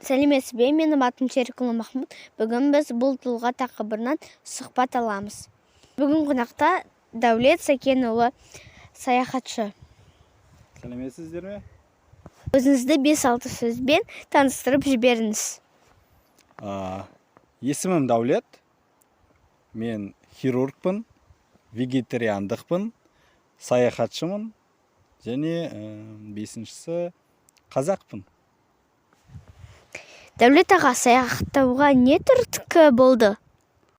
Сәлеметсіз бе, менің атым Серікұлы Махмұт. Бүгін біз бұл тұлға тақырыбынан сұхбат аламыз. Бүгін қонақта Дәулет Сәкенұлы, саяхатшы. Сәлеметсіздер ме? Өзіңізді бес-алты сөзбен таныстырып жіберіңіз. Есімім Дәулет. Мен хирургпын, вегетариандықпын, саяхатшымын және бесіншісі, қазақпын. Дәулет аға, саяхаттауға не түрткі болды?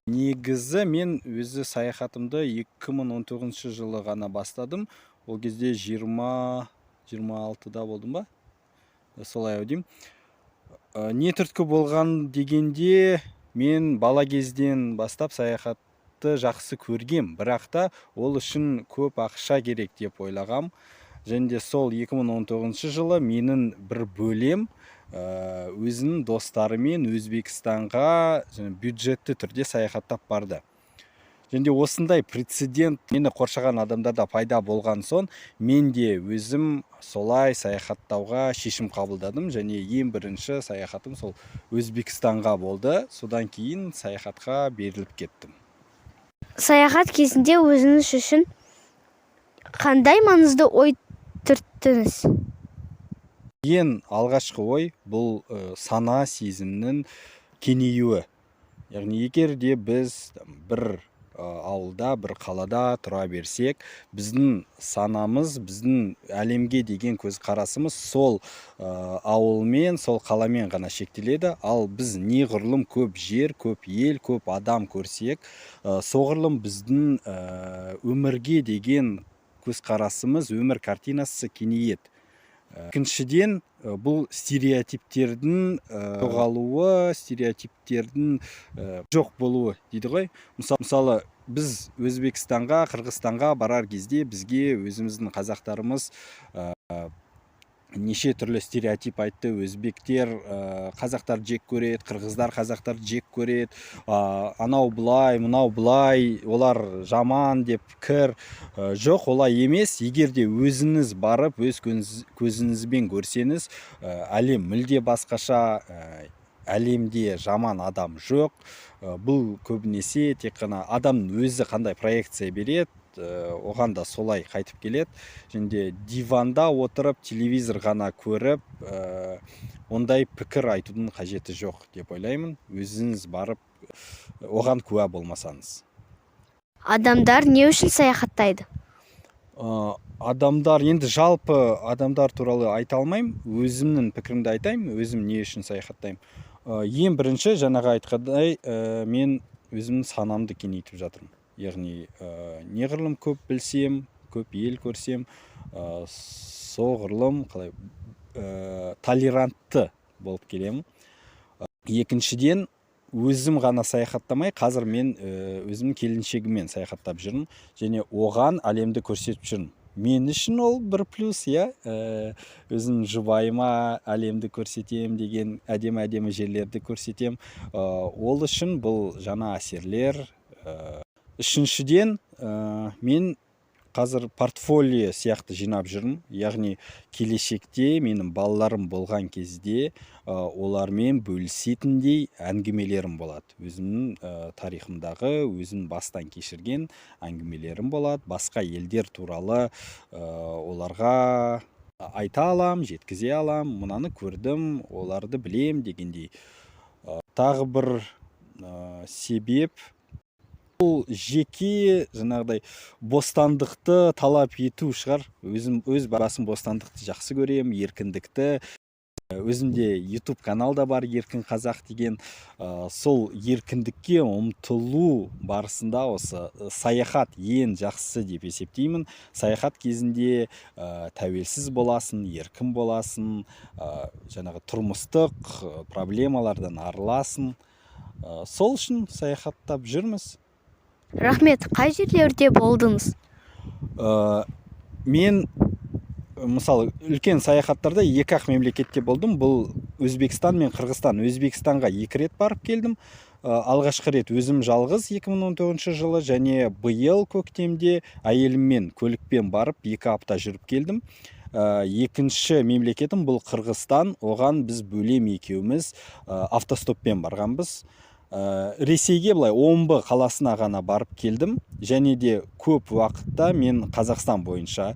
Негізі мен өзі саяхатымды 2019 жылы ғана бастадым. Ол кезде 20 26-да болдым ба? Солай ау деймін. Не түрткі болған дегенде, мен бала кезден бастап саяхатты жақсы көргем, бірақ та ол үшін көп ақша керек деп ойлағам. Және де сол 2019 жылы менің бір бөлем өзінің достарымен Өзбекстанға және бюджетті түрде саяхаттап барды. Және де осындай прецедент мені қоршаған адамдарда пайда болған соң, мен де өзім солай саяхаттауға шешім қабылдадым және ең бірінші саяхатым сол Өзбекстанға болды. Содан кейін саяхатқа беріліп кеттім. Саяхат кезінде өзіңіз үшін қандай маңызды ой түрттіңіз? Ең алғашқы ой бұл сана сезімнің кеңеюі. Яғни егер де біз бір ауылда, бір қалада тұра берсек, біздің санамыз, біздің әлемге деген көзқарасымыз сол ауылмен, сол қаламен ғана шектеледі. Ал біз неғұрлым көп жер, көп ел, көп адам көрсек, соғұрлым біздің өмірге деген көзқарасымыз, өмір картинасы кеңейеді. Екіншіден, бұл стереотиптердің жоғалуы, стереотиптердің жоқ болуы дейді ғой. Мысалы, біз Өзбекстанға, Қырғызстанға барар кезде бізге өзіміздің қазақтарымыз неше түрлі стереотип айтты: өзбектер қазақтарды жек көреді, қырғыздар қазақтарды жек көреді, анау былай, мынау былай, олар жаман деп пікір. Жоқ, олай емес. Егер де өзіңіз барып, өз көзіңізбен көрсеңіз, әлем мүлде басқаша. Әлемде жаман адам жоқ. Бұл көбінесе тек қана адамның өзі қандай проекция береді, оған да солай қайтып келеді. Және де диванда отырып, телевизор ғана көріп, ондай пікір айтудың қажеті жоқ деп ойлаймын, өзіңіз барып оған куә болмасаңыз. Адамдар не үшін саяхаттайды? Адамдар, енді жалпы адамдар туралы айта алмаймын, өзімнің пікірімді айтайын. Өзім не үшін саяхаттаймын? Ең бірінші, жаңағы айтқандай, мен өзімнің санамды кеңейтіп жатырмын. Яғни неғұрлым көп білсем, көп ел көрсем, соғұрлым қалай толерантты болып келемін. Екіншіден, өзім ғана саяхаттамай, қазір мен өзімнің келіншегіммен саяхаттап жүрмін және оған әлемді көрсетіп жүрмін. Мен үшін ол бір плюс, иә. Өзімнің жұбайыма әлемді көрсетемін деген, әдемі әдемі жерлерді көрсетемін. Ол үшін бұл жаңа әсерлер. Үшіншіден, мен қазір портфолио сияқты жинап жүрмін. Яғни келешекте менің балаларым болған кезде, олармен бөлісетіндей әңгімелерім болады. Өзімнің тарихымдағы, өзім бастан кешірген әңгімелерім болады. Басқа елдер туралы оларға айта алам, жеткізе алам, мынаны көрдім, оларды білем дегендей. Тағы бір себеп, бұл жеке жаңағыдай бостандықты талап ету шығар. Өзім өз басым бостандықты жақсы көремін, еркіндікті. Өзімде YouTube канал да бар, «Еркін қазақ» деген. Сол еркіндікке ұмтылу барысында осы саяхат ең жақсысы деп есептеймін. Саяхат кезінде тәуелсіз боласың, еркін боласың, жаңағы тұрмыстық проблемалардан арыласың. Сол үшін саяхаттап жүрміз. Рахмет. Қай жерлерде болдыңыз? Мен, мысалы, үлкен саяхаттарда екі ақ мемлекетте болдым, бұл Өзбекстан мен Қырғызстан. Өзбекстанға екі рет барып келдім. Алғашқы рет өзім жалғыз 2019 жылы және биыл көктемде әйеліммен көлікпен барып, 2 апта жүріп келдім. Екінші мемлекетім бұл Қырғызстан. Оған біз бөлем екеуміз автостоппен барғанбыз. Ресейге былай Омбы қаласына ғана барып келдім және де көп уақытта мен Қазақстан бойынша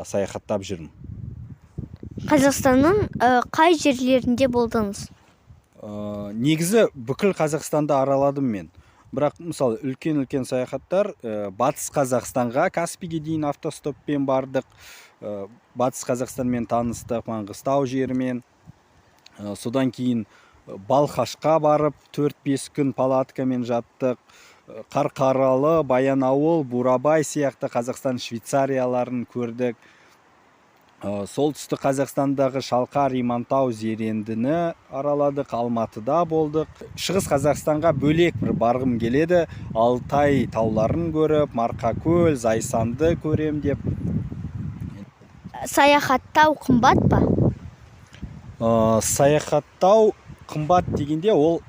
саяхаттап жүрмін. Қазақстанның қай жерлерінде болдыңыз? Негізі бүкіл Қазақстанды араладым мен, бірақ мысалы үлкен үлкен саяхаттар Батыс Қазақстанға, Каспийге дейін автостоппен бардық. Батыс Қазақстанмен таныстық, Маңғыстау жерімен. Содан кейін Балқашқа барып 4-5 күн палаткамен жаттық. Қарқаралы, Баянауыл, Бурабай сияқты Қазақстан Швейцарияларын көрдік. Солтүстік Қазақстандағы Шалқар, Имантау, Зерендіні араладық, Алматыда болдық. Шығыс Қазақстанға бөлек бір барғым келеді, Алтай тауларын көріп, Марқакөл, Зайсанды көрем деп. Саяхаттау қымбат па? Саяхаттау қымбат дегенде, ол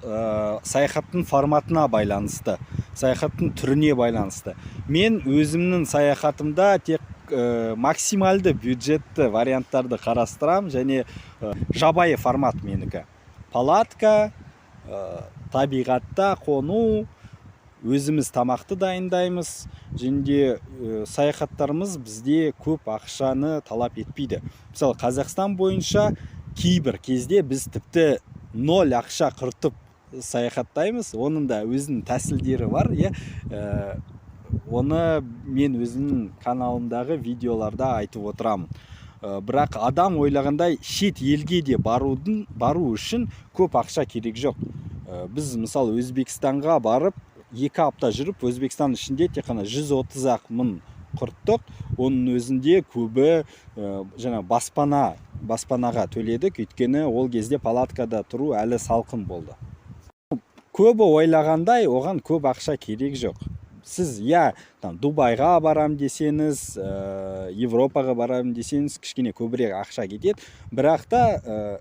саяхаттың форматына байланысты, саяхаттың түріне байланысты. Мен өзімнің саяхатымда тек максималды бюджетті варианттарды қарастырамын және жабайы формат менікі: палатка, табиғатта қону, өзіміз тамақты дайындаймыз және де саяхаттарымыз бізде көп ақшаны талап етпейді. Мысалы, Қазақстан бойынша кейбір кезде біз тіпті ноль ақша құртып саяхаттаймыз. Оның да өзінің тәсілдері бар, иә. Оны мен өзімнің каналымдағы видеоларда айтып отырамын. Бірақ адам ойлағандай шет елге де бару үшін көп ақша керек жоқ. Біз мысалы Өзбекстанға барып, 2 апта жүріп, Өзбекстан ішінде тек қана 130 ақ мың құрттық. Оның өзінде көбі жаңа баспанаға төледік, өйткені ол кезде палаткада тұру әлі салқын болды. Көбі ойлағандай оған көп ақша керек жоқ. Сіз, иә, там Дубайға барам десеңіз, Европаға барам десеңіз, кішкене көбірек ақша кетеді, бірақ та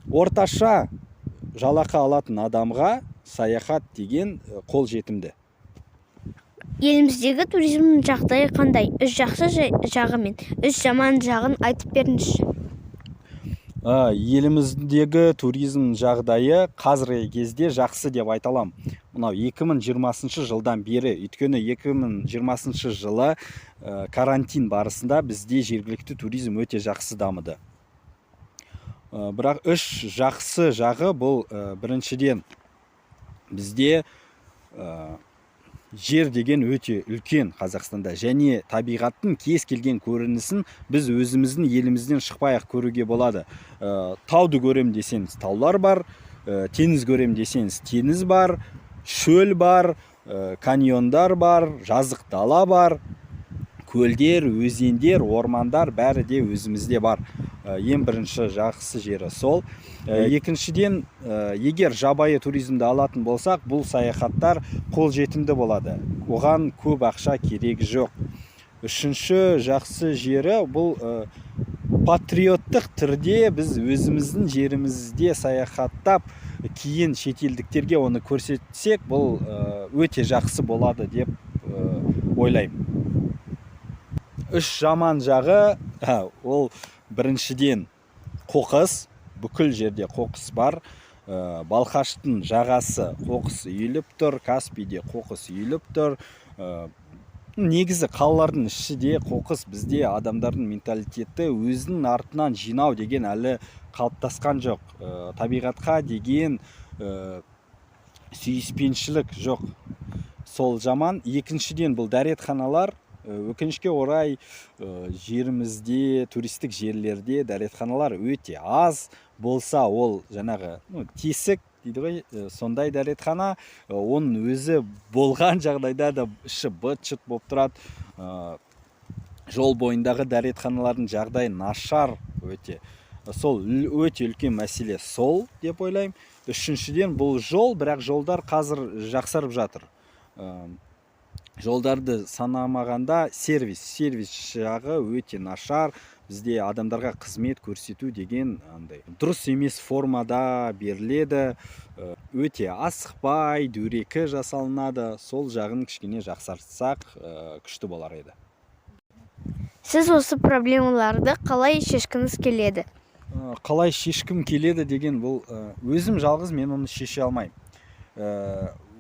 орташа жалақы алатын адамға саяхат деген қолжетімді. Еліміздегі туризмнің жағдайы қандай? Үш жақсы жағы мен үш жаман жағын айтып беріңізші. Еліміздегі туризм жағдайы қазіргі кезде жақсы деп айта аламын, мынау 2020 жылдан бері, өйткені 2020 жылы карантин барысында бізде жергілікті туризм өте жақсы дамыды. Бірақ үш жақсы жағы бұл біріншіден, бізде жер деген өте үлкен Қазақстанда және табиғаттың кез келген көрінісін біз өзіміздің елімізден шықпай ақ көруге болады. Тауды көрем десеңіз, таулар бар, теңіз көрем десеңіз, теңіз бар, шөл бар, каньондар бар, жазық дала бар, көлдер, өзендер, ормандар, бәрі де өзімізде бар. Ең бірінші жақсы жері сол. Екіншіден, егер жабайы туризмді алатын болсақ, бұл саяхаттар қолжетімді болады, оған көп ақша керек жоқ. Үшінші жақсы жері бұл патриоттық түрде біз өзіміздің жерімізде саяхаттап, кейін шетелдіктерге оны көрсетсек, бұл өте жақсы болады деп ойлаймын. Үш жаман жағы ол біріншіден, қоқыс. Бүкіл жерде қоқыс бар. Балқаштың жағасы қоқыс үйіліп тұр, Каспийде қоқыс үйіліп тұр. Негізі қалалардың іші де қоқыс. Бізде адамдардың менталитеті өзінің артынан жинау деген әлі қалыптасқан жоқ. Табиғатқа деген сүйіспеншілік жоқ, сол жаман. Екіншіден, бұл дәретханалар. Өкінішке орай, жерімізде, туристік жерлерде дәретханалар өте аз. Болса, ол жаңағы, ну, тесік дейді ғой, сондай дәретхана. Оның өзі болған жағдайда да іші быт шыт болып тұрады. Жол бойындағы дәретханалардың жағдайы нашар өте. Сол өте үлкен мәселе сол деп ойлаймын. Үшіншіден, бұл жол, бірақ жолдар қазір жақсарып жатыр. Жолдарды санамағанда, сервис жағы өте нашар. Бізде адамдарға қызмет көрсету деген андай дұрыс емес формада беріледі. Өте асықпай, дөрекі жасалынады. Сол жағын кішкене жақсартсақ, күшті болар еді. Сіз осы проблемаларды қалай шешкіңіз келеді? Қалай шешкім келеді деген бұл өзім жалғыз мен оны шеше алмаймын.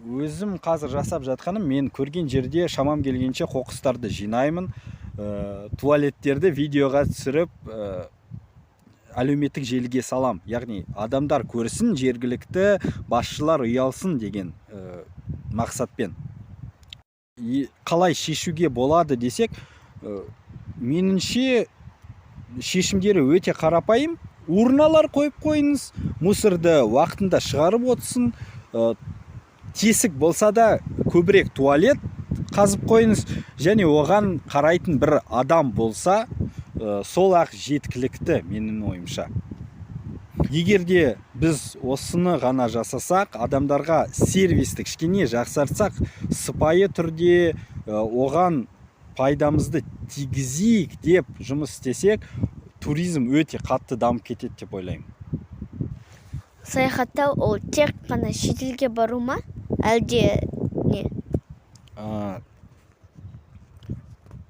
Өзім қазір жасап жатқаным, мен көрген жерде шамам келгенше қоқыстарды жинаймын, туалеттерді видеоға түсіріп, әлеуметтік желіге салам, яғни адамдар көрсін, жергілікті басшылар ұялсын деген мақсатпен. Қалай шешуге болады десек, меніңше, шешімдері өте қарапайым: урналар қойып қойыңыз, мусорды уақытында шығарып отырсын, тесік болса да, көбірек туалет қазып қойыңыз және оған қарайтын бір адам болса, сол ақ жеткілікті менің ойымша. Егер де біз осыны ғана жасасақ, адамдарға сервисті кішкене жақсартсақ, сыпайы түрде оған пайдамызды тигізейік деп жұмыс істесек, туризм өте қатты дамып кетеді деп ойлаймын. Саяхаттау ол тек қана шетелге бару ма, әлде не?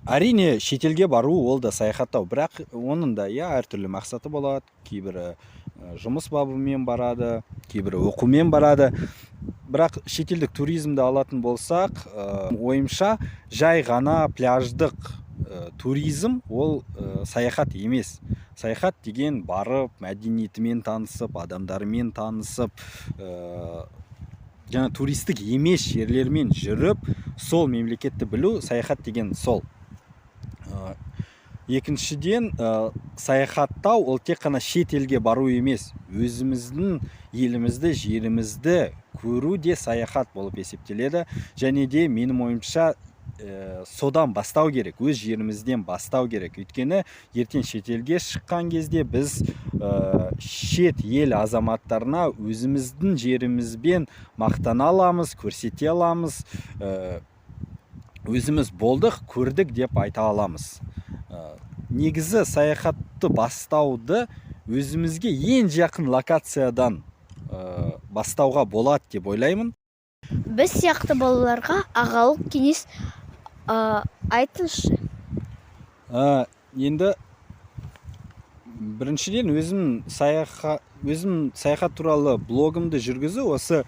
Әрине, шетелге бару ол да саяхаттау, бірақ оның да, иә, әртүрлі мақсаты болады. Кейбірі жұмыс бабымен барады, кейбірі оқумен барады. Бірақ шетелдік туризмді алатын болсақ, ойымша, жай ғана пляждық туризм ол саяхат емес. Саяхат деген барып, мәдениетімен танысып, адамдармен танысып, жаңа туристік емес жерлермен жүріп, сол мемлекетті білу, саяхат деген сол. Екіншіден, саяхаттау ол тек қана шет елге бару емес, өзіміздің елімізді, жерімізді көру де саяхат болып есептеледі. Және де менің ойымша, содан бастау керек, өз жерімізден бастау керек, өйткені ертең шетелге шыққан кезде біз шет ел азаматтарына өзіміздің жерімізбен мақтана аламыз, көрсете аламыз, өзіміз болдық, көрдік деп айта аламыз. Негізі саяхатты бастауды өзімізге ең жақын локациядан бастауға болады деп ойлаймын. Біз сияқты балаларға ағалық кеңес айтыңызшы. Енді біріншіден, өзім саяхат туралы блогымды жүргізу осы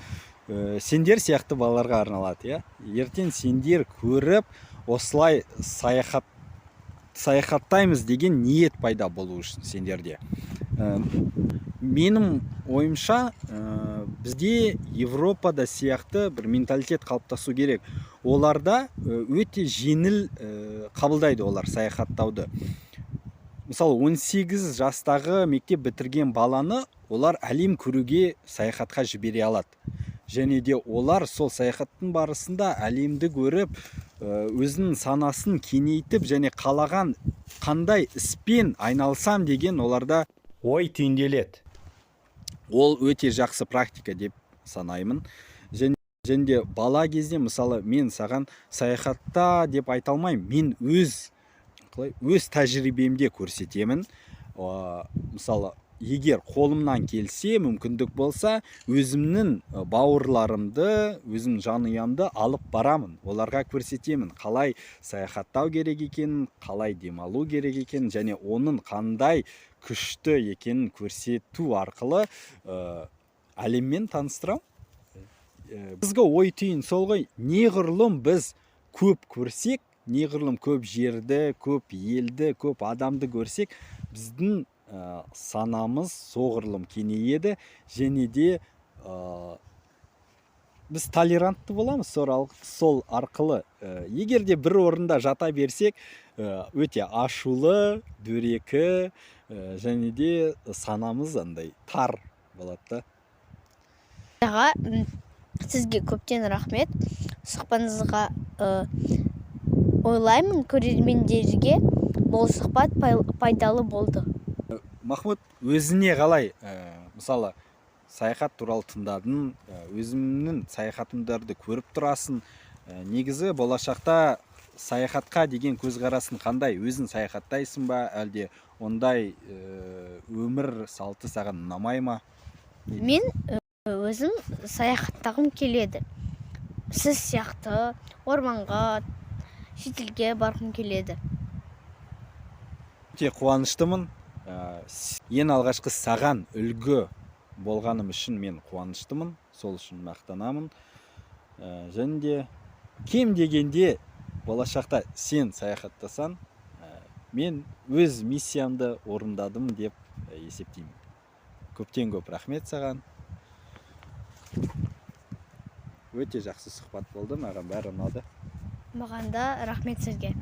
сендер сияқты балаларға арналады, иә. Ертең сендер көріп, осылай саяхаттаймыз деген ниет пайда болу үшін сендерде. Менің ойымша, бізде Европада сияқты бір менталитет қалыптасу керек. Оларда өте жеңіл қабылдайды олар саяхаттауды. Мысалы, 18 жастағы мектеп бітірген баланы олар әлем көруге саяхатқа жібере алады және де олар сол саяхаттың барысында әлемді көріп, өзінің санасын кеңейтіп және қалаған қандай іспен айналысам деген оларда ой түйінделеді. Ол өте жақсы практика деп санаймын. Және де бала кезде, мысалы, мен саған саяхатта деп айта алмаймын, мен өз, қалай, өз тәжірибемде көрсетемін. Мысалы, егер қолымнан келсе, мүмкіндік болса, өзімнің бауырларымды, өзімнің жанұямды алып барамын, оларға көрсетемін қалай саяхаттау керек екенін, қалай демалу керек екенін және оның қандай күшті екенін көрсету арқылы әлеммен таныстырамын. Бізге ой түйін сол ғой: неғұрлым біз көп көрсек, неғұрлым көп жерді, көп елді, көп адамды көрсек, біздің санамыз соғұрлым кеңейеді және де біз толерантты боламыз сол арқылы. Егер де бір орында жата берсек, өте ашулы, дөрекі және де санамыз андай тар болады да. Аға, сізге көптен рахмет сұхбатыңызға. Ойлаймын, көрермендерге бұл сұхбат пайдалы болды. Махмұд, өзіне қалай? Мысалы, саяхат туралы тыңдадың, өзімнің саяхатымдарды көріп тұрасың. Негізі болашақта саяхатқа деген көзқарасың қандай? Өзің саяхаттайсың ба, әлде ондай өмір салты саған ұнамай ма? Мен өзім саяхаттағым келеді, сіз сияқты орманға, шетелге барғым келеді. Өте қуаныштымын. Ең алғашқы саған үлгі болғаным үшін мен қуаныштымын, сол үшін мақтанамын. Және де кем дегенде болашақта сен саяхаттасаң, мен өз миссиямды орындадым деп есептеймін. Көптен көп рахмет саған. Өте жақсы сұхбат болды, маған бәрі ұнады. Маған да рахмет сізге.